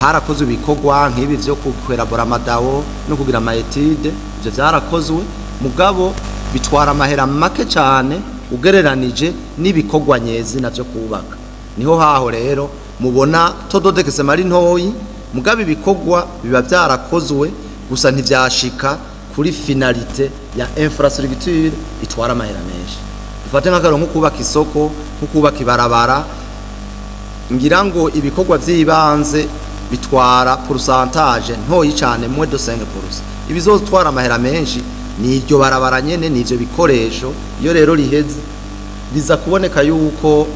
Harakozwe ibikorwa nk'ibi vyo kwelabora ama DAO no kugira ama études. Ivyo vyarakozwe, mugabo bitwara amahera make cyane ugereranije n'ibikorwa nyezina vyo kubaka. Niho haho rero mubona taux de décaissement ari ntoyi, mugabo ibikorwa biba vyarakozwe, gusa ntivyashika kuri finalité ya infrastructure itwara amahera menshi. Dufate nk'akarero nko kubaka isoko, nko kubaka ibarabara. Ngira ngo ibikorwa vy'ibanze bitwara pourcentage ntoyi cyane, moins de 5%. Ibizotwara amahera menshi ni iryo barabara nyene, ni ivyo bikoresho. Iyo rero riheze, biza kuboneka yuko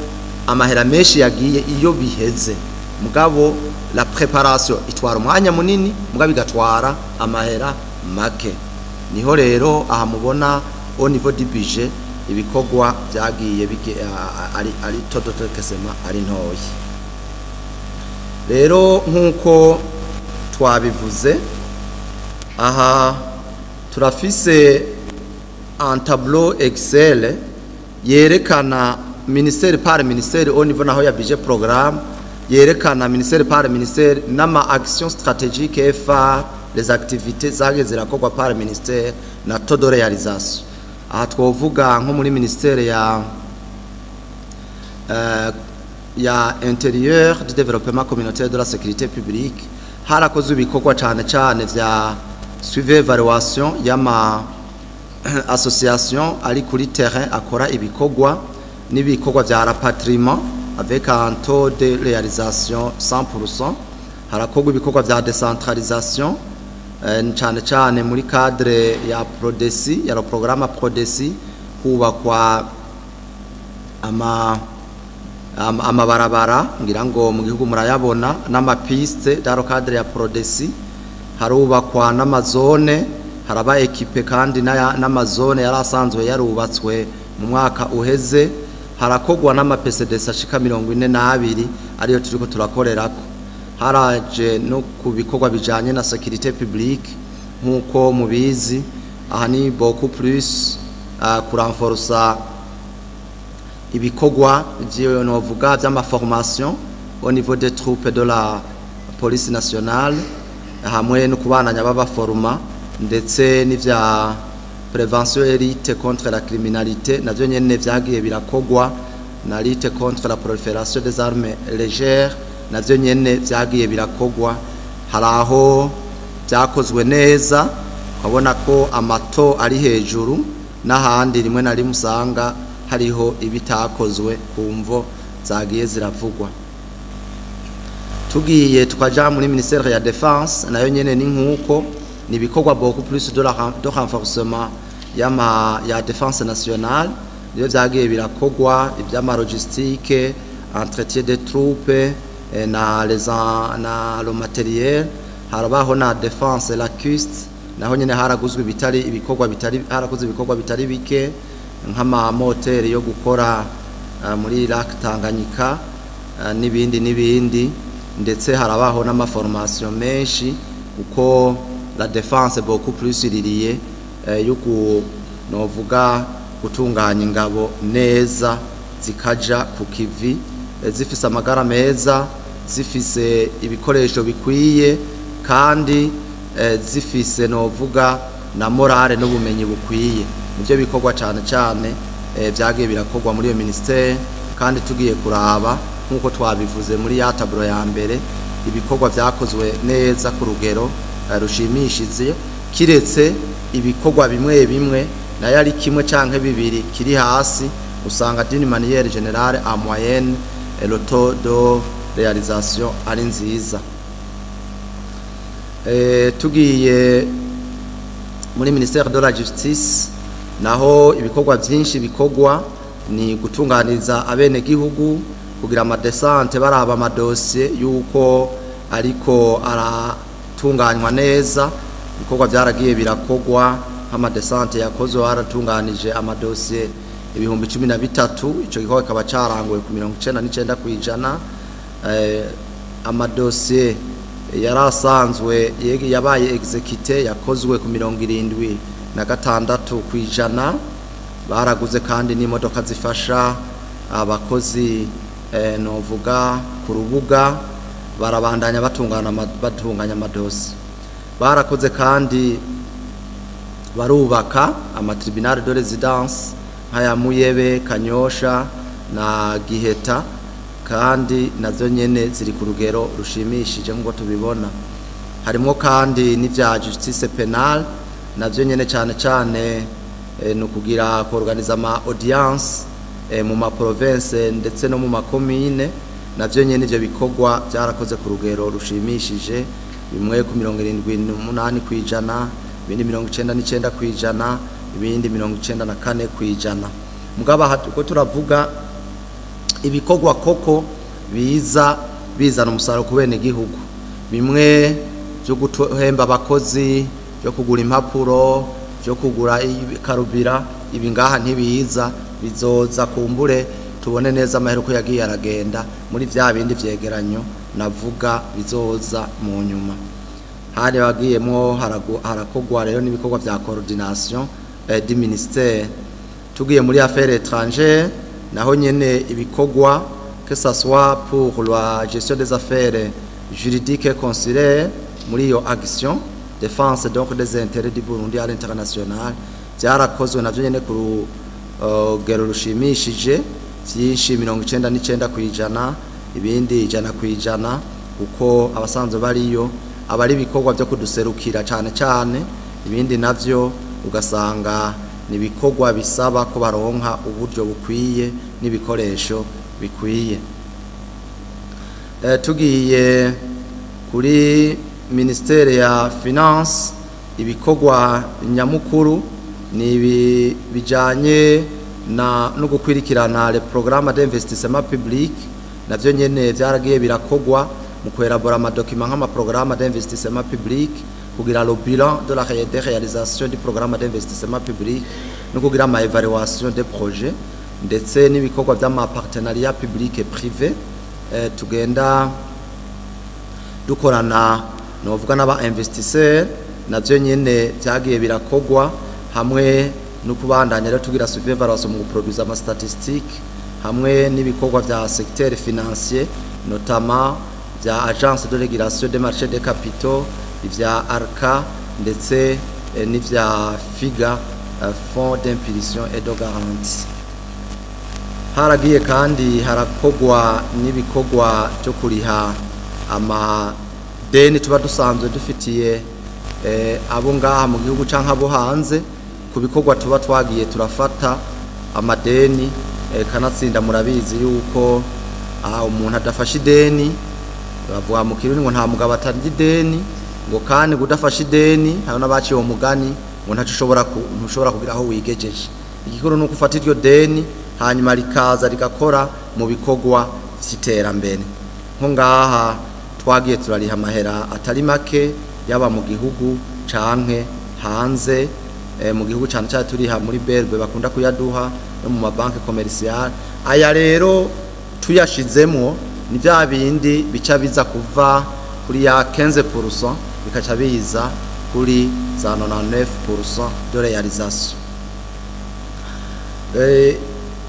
amahera menshi yagiye iyo biheze, mugabo la préparation itwara umwanya munini, mugabo igatwara amahera make. Niho rero aha mubona au niveau du budget ibikorwa byagiye ari taux de décaissement ari ntoyi. Rero nk'uko twabivuze, aha turafise un tableau Excel yerekana ministère par ministère au niveau naho ya budget programme, yerekana ministère par ministère n'ama action stratégique FA, les activités zagiye zirakorwa par ministère na taux de réalisation. Aha twovuga nko muri ministère ya Intérieur, du Développement communautaire, de la Sécurité publique, harakozwe ibikorwa cyane cyane vya suivi, évaluation y'ama association ari kuri terrain akora ibikorwa, n'ibikorwa vya rapatriement avec un taux de réalisation 100%. Harakorwa ibikorwa vya décentralisation, cyane cyane muri cadre ya PRODECI, ya programme PRODECI, hubakwa amabarabara, ngira ngo mu gihugu murayabona, n'ama pistes dans le cadre ya PRODECI. Harubakwa n'ama zones, haraba équipé kandi n'ama zones yari asanzwe yarubatswe mu mwaka uheze. Harakorwa n'ama PCDC ashika 42 ariyo turiko turakorerako. Haraje no ku bikorwa bijanye na sécurité publique. Nk'uko mubizi, aha ni beaucoup plus kurenforsa ibikorwa vyo novuga vy'ama formation au niveau des troupes de la police nationale, hamwe no kubananya babaforma, ndetse n'ivya prévention et lutte contre la criminalité navyo nyene vyagiye birakogwa, na lutte contre la prolifération des armes légères navyo nyene vyagiye birakogwa. Hari aho vyakozwe neza, ukabona ko ama taux ari hejuru, n'ahandi rimwe na rimwe usanga hariho ibitakozwe ku mvo zagiye ziravugwa. Tugiye tukaja muri ministère ya Défense, nayo nyene ni nkuko, ni ibikorwa beaucoup plus de renforcement ya défense nationale niyo vyagiye birakogwa, ivy'ama logistique, entretien des troupes, na le matériel. Harabaho na défense lacustre, naho nyene haraguzwe bitari ibikorwa bitari harakozwe ibikorwa bitari bike, nk'amamoteri yo gukora muri lac Tanganyika, n'ibindi n'ibindi. Ndetse harabaho n'ama formation menshi, kuko la défense beaucoup plus iririye yo ku novuga gutunganya ingabo neza, zikaja ku kivi, zifise amagara meza, zifise ibikoresho bikwiye, kandi zifise novuga na morale n'ubumenyi bukwiye. Nivyo bikorwa cyane cyane vyagiye birakorwa muri iyo ministère. Kandi tugiye kuraba nk'uko twabivuze muri ya tableau ya mbere, ibikorwa vyakozwe neza ku rugero rushimishije, kiretse ibikorwa bimwe bimwe nayo ari kimwe canke bibiri kiri hasi. Usanga d'une manière générale, en moyenne, le taux de réalisation ari nziza. Tugiye muri ministère de la Justice, naho ibikorwa byinshi bikorwa ni gutunganiriza abenegihugu, kugira ama descentes baraba amadosiye yuko ariko aratunganywa neza. Ibikorwa byaragiye birakogwa, nk'ama descentes yakozwe, haratunganije amadosiye 13,000. Ico gikorwa kikaba caranguwe ku 99%. Amadosiye yari asanzwe yabaye exécuté, yakozwe ku 76%. Baraguze kandi n'imodoka zifasha abakozi, novuga ku rubuga. barabandanya batunganya amadosi. Barakoze kandi barubaka amatribunal de résidence nk'aya Muyebe, Kanyosha na Giheta, kandi nazo nyene ziri ku rugero rushimishije nk'uko tubibona. Harimo kandi n'ivya justice pénale, navyo nyene cane cane ni ukugira kuorganiza ama audience mu ma province ndetse no mu makomine. Navyo nyene ivyo bikorwa byarakoze ku rugero rushimishije, bimwe ku 78%, ibindi 99%, ibindi 94%. Mugabo aha uko turavuga ibikorwa koko biza bizana umusaruro ku bene gihugu, bimwe byo guhemba abakozi, byo kugura impapuro, byo kugura karubira, ibi ngaha ntibiza, bizoza kumbure tubone neza amahera uko yagiye aragenda muri vya bindi vyegeranyo navuga bizoza mu nyuma. Hari bagiyemwo harakogwa rero n'ibikorwa vya coordination du ministère. Tugiye muri affaires étrangères, naho nyene ibikorwa, que ça soit pour la gestion des affaires juridiques et consulaires muri iyo action défense donc des intérêts du Burundi à l'international, byarakozwe navyo nyene ku rugero rushimishije, vyinshi 99%, ibindi 100%, kuko abasanzwe bariyo abari ibikorwa byo kuduserukira cane cane, ibindi navyo ugasanga ni ibikorwa bisaba ko baronka uburyo bukwiye n'ibikoresho bikwiye. Tugiye kuri ministère ya finance, ibikorwa nyamukuru ni ibi bijanye na no gukwirikirana le programme d'investissement public. Navyo nyene vyaragiye birakogwa mu kwelabora amadokima nk'ama programme d'investissement public, kugira le bilan de la des réalisations du programme d'investissement public no kugira ama évaluation des projets, ndetse n'ibikorwa vy'ama partenariat public et privé tugenda dukorana novuga n'aba investisseur, navyo nyene vyagiye birakogwa, hamwe no kubandanya rero tugira suivi évaluation mu guproduire ama statistique, hamwe n'ibikorwa vya secteur financier, notamment vya agence de régulation des marchés des capitaux, ivya ARCA, ndetse n'ivya FIGA, Fonds d'impulsion et de garantie. Haragiye kandi harakogwa n'ibikorwa byo kuriha amadeni tuba dusanzwe dufitiye abo ngaha mu gihugu canke abo hanze ku bikorwa tuba twagiye turafata amadeni. Kanatsinda murabizi yuko aha umuntu adafashe ideni, bavuga mu Kirundi ngo nta mugabo atarya ideni, ngo kandi ngo udafashe ideni, hari n'abaciye uwo mugani ngo ntaco ushobora ntushobora kugira aho wigejeje. Igikuru ni uko ufata iryo deni hanyuma rikaza rigakora mu bikorwa vy'iterambere. Nko ngaha twagiye turariha amahera atari make, yaba mu gihugu canke hanze. Mu gihugu cane cane turiha muri BRB, bakunda kuyaduha no mu mabanki commercial. Aya rero tuyashizemwo ni vya bindi bica biza kuva kuri ya 15% bikaca biza kuri za 99% de réalisation.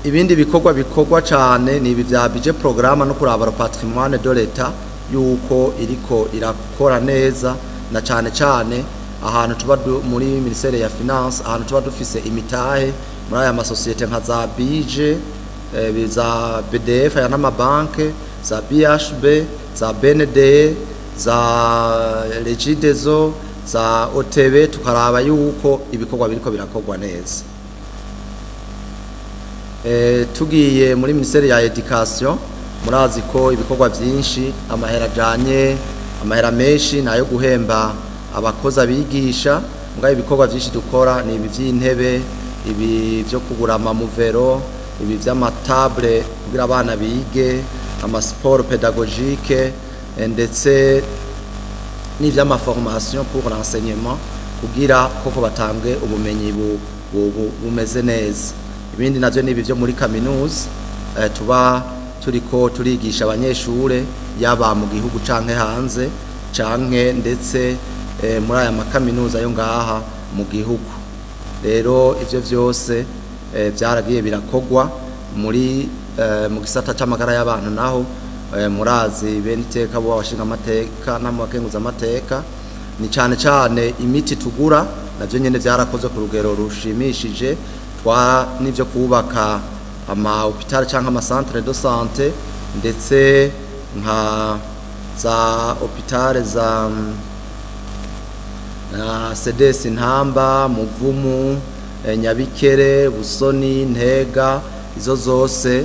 Ibindi bikorwa bikorwa cane ni ibi vya budget programme no kuraba le patrimoine de l'État yuko iriko irakora neza, na cane cane ahantu tuba muri ministère ya finance, ahantu tuba dufise imitahe muri aya masosiyete nka za BIJE, za BDF, aya n'amabanke, za BHB, za BND, za Regideso, za OTB, tukaraba yuko ibikorwa biriko birakorwa neza. Tugiye muri ministère ya éducation, murazi ko ibikorwa vyinshi, amahera ajanye, amahera menshi nayo guhemba abakozi, abigisha. Mugabo ibikorwa vyinshi dukora ni ibi vy'intebe, ibi vyo kugura amamuvero, ibi vy'amatable kugira abana bige, amasupports pédagogiques, ndetse n'ivy'amaformation pour l'enseignement kugira koko batange ubumenyi bumeze neza. Ibindi navyo ni ibi vyo muri kaminuza, tuba turiko turigisha abanyeshure, yaba mu gihugu canke hanze, canke ndetse muri aya makaminuza yo ngaha mu gihugu. Rero ivyo vyose vyaragiye birakogwa. Muri mu gisata c'amagara y'abantu naho Murazi bene iteka bo abashinga amateka n'abakenguza amateka, ni cyane cyane imiti tugura navyo nyene vyarakozwe ku rugero rushimishije, twa n'ivyo kubaka ama hôpital canke ama centre de santé, ndetse nka za hôpital za na CDS Ntamba, Muvumu, Nyabikere, Busoni, Ntega, izo zose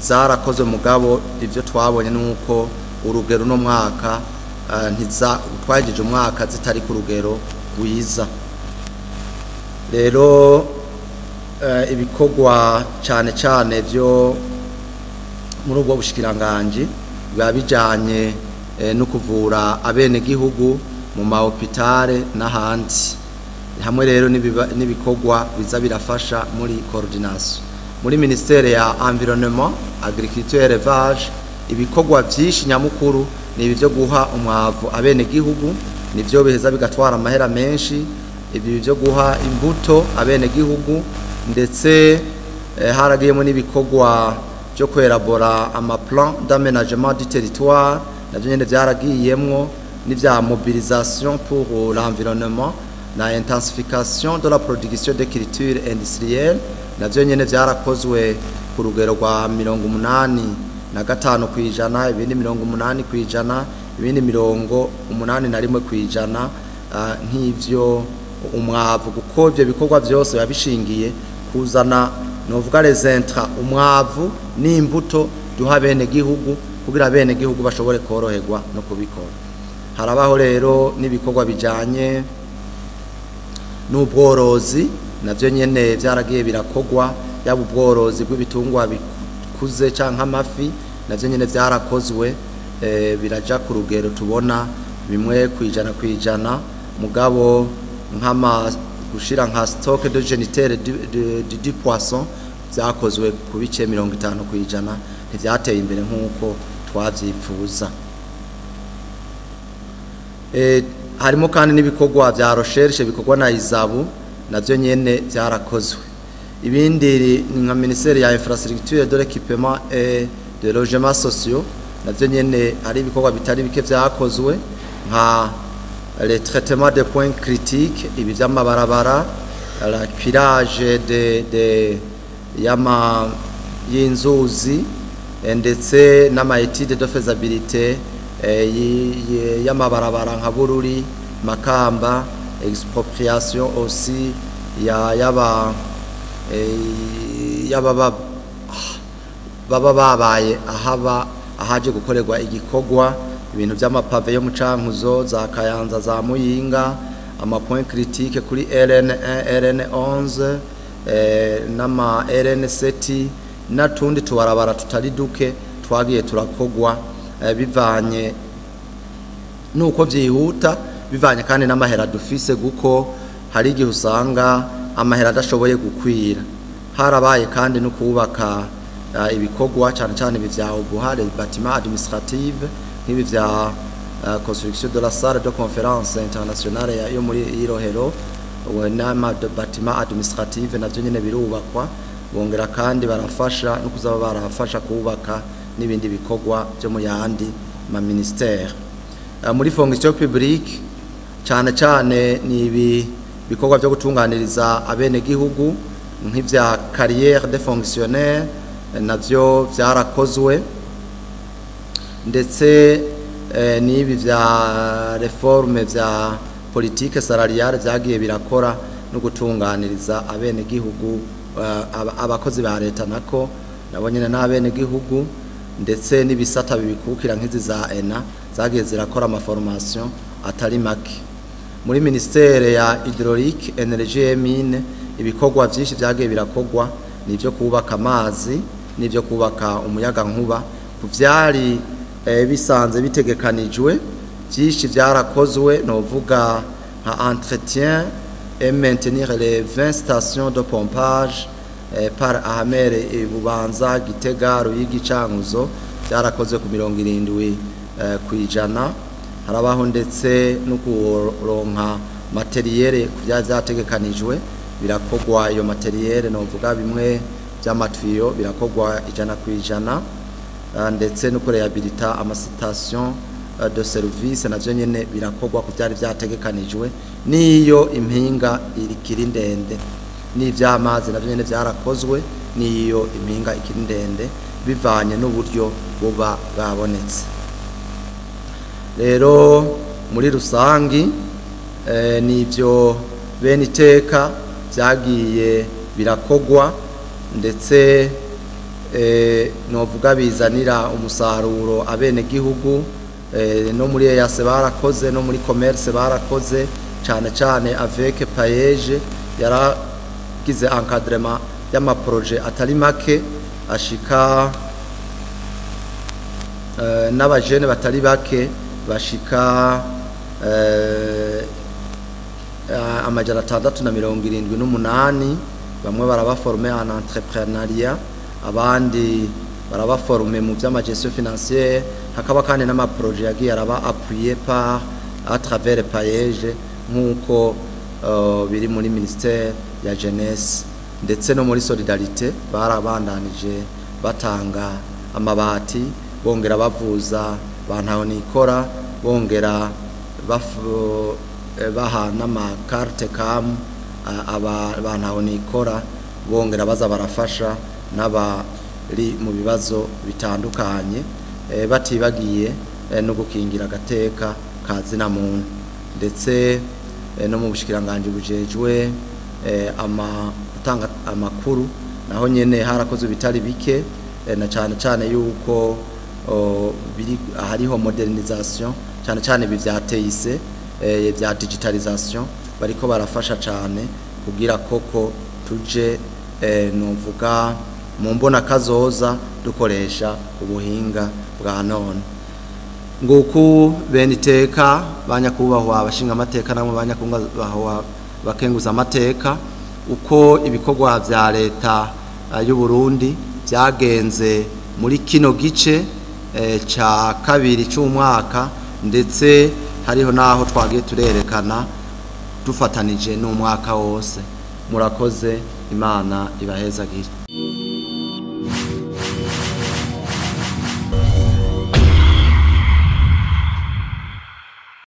zarakozwe. Mugabo ivyo twabonye nuko urugero no mwaka ntiza twagejeje umwaka zitari ku rugero rwiza. Rero ibikorwa cyane cyane byo muri ubwo bushikiranganje biba bijanye no kuvura abenegihugu mu ma hôpital n'ahandi hamwe. Rero n'ibikorwa biza birafasha muri coordination muri ministère ya environnement, agriculture, élevage, ibikorwa byinshi nyamukuru ni ibi byo guha umwavu abenegihugu, nivyo biheza bigatwara amahera menshi, ibi byo guha imbuto abenegihugu, ndetse haragiyemo n'ibikorwa byo kwelabora ama plan d'aménagement du territoire, navyo nyene vyaragiyemwo, n'ivya mobilisation pour l'environnement na intensification de la production de culture industrielle, navyo nyene vyarakozwe ku rugero rwa 85%, ibindi 80%, ibindi 81%, nk'ivyo umwavu, kuko ivyo bikorwa vyose biba bishingiye kuzana novuga les intrants, umwavu n'imbuto duha bene gihugu kugira bene gihugu bashobore koroherwa no kubikora. Harabaho rero n'ibikorwa bijanye n'ubworozi, navyo nyene vyaragiye birakogwa, yaba ubworozi bw'ibitungwa bikuze canke amafi, navyo nyene vyarakozwe, biraja ku rugero tubona bimwe 100%. Mugabo nk'ama gushira nka stock de géniteur du poisson vyakozwe ku bice 50%, ntivyateye imbere nk'uko twavyipfuza. Harimo kandi n'ibikorwa vya recherche bikorwa na ISABU, navyo nyene vyarakozwe. Ibindi ni nka ministère ya infrastructure, de l'équipement et de logement sociaux, navyo nyene hari ibikorwa bitari bike vyakozwe, nka le traitement de points critiques, ibi vy'amabarabara, la curage de yama y'inzuzi, ndetse n'ama étude de faisabilité y'amabarabara nka Bururi, Makamba, expropriation aussi ya yaba yaba baba babaye ahaba ahaje gukorerwa igikorwa, ibintu by'amapave yo mu Cankuzo, za Kayanza, za Muyinga, ama point critique kuri RN1, RN11 n'ama RN7 n'atundi tubarabara tutari duke twagiye turakogwa, bivanye nuko vyihuta, bivanye kandi n'amahera dufise, guko hari igihe usanga amahera adashoboye gukwira. Harabaye kandi no kubaka ibikorwa cyane cyane ibi vya OBUHA, les bâtiments administratifs, nk'ibi vya construction de la salle de conférence internationale yo muri Irohero n'ama bâtiment administrative, navyo nyene birubakwa. Bongera kandi barafasha no kuzaba barafasha kubaka n'ibindi bikorwa byo mu yandi ma ministère. Muri fonction publique cyane cyane ni ibi bikorwa byo gutunganiriza abenegihugu, nk'ivya carrière des fonctionnaires, navyo vyarakozwe, ndetse n'ibi vya réforme vya politique salariale vyagiye birakora no gutunganiriza abenegihugu, abakozi ba leta nako nabo nyene n'abenegihugu, ndetse n'ibisata bibikukira nk'izi za ENA zagiye zirakora ama formation atari make. Muri ministère ya hydraulique, énergie et mine, ibikorwa vyinshi vyagiye birakogwa nivyo kubaka amazi n'ivyo kubaka umuyaga nkuba. Ku vyari bisanze bitegekanijwe, byinshi vyarakozwe, novuga nka entretien et maintenir les 20 stations de pompage par ahamere Bubanza, Gitega, Ruyigi, Cankuzo, byarakozwe ku 70%. Harabaho ndetse no kuronka matériel ku byari vyategekanijwe, birakogwa. Iyo matériel novuga bimwe by'amatiyo, birakogwa 100%. ndetse no kurehabilita ama station de service navyo nyene birakorwa ku vyari vyategekanijwe niyo impinga ikiri ndende, n'ivy'amazi navyo nyene vyarakozwe niyo impinga ikiri ndende bivanye n'uburyo buba bwabonetse. Rero muri rusangi nivyo bene iteka vyagiye birakogwa ndetse novuga bizanira umusaruro abene gihugu. No muri EAC barakoze, no muri commerce barakoze, cane cane avec PAEEJ yaragize encadrement y'ama projets atari make ashika n'abajene batari bake bashika 678. Bamwe barabaforme en entrepreneuriat, abandi barabaforme mu vy'ama gestion financière. Hakaba kandi n'ama projets yagiye araba appuyé par à travers PAEEJ nk'uko biri muri ministère ya jeunesse, ndetse no muri solidarité barabandanije batanga amabati, bongera bavuza bantaho nikora, bongera baha n'ama carte CAM aba bantaho nikora, bongera baza barafasha n'abari mu bibazo bitandukanye, batibagiye no gukingira agateka kazina muntu. Ndetse no mu bushikiranganje bujejwe ama gutanga amakuru naho nyene harakozwe bitari bike, na cane cane yuko biri hariho modernisation, cane cane ibi vya TIC, vya digitalisation, bariko barafasha cane kugira koko tuje novuga mu mbona kazoza dukoresha ubuhinga bwa none. Nguku bene iteka, banyakubahwa abashinga amateka namwe banyakubahwa bakenguza amateka, uko ibikorwa vya leta y'u Burundi vyagenze muri kino gice ca kabiri c'umwaka, ndetse hariho naho twagiye turerekana dufatanije n'umwaka wose. Murakoze, Imana ibahezagire.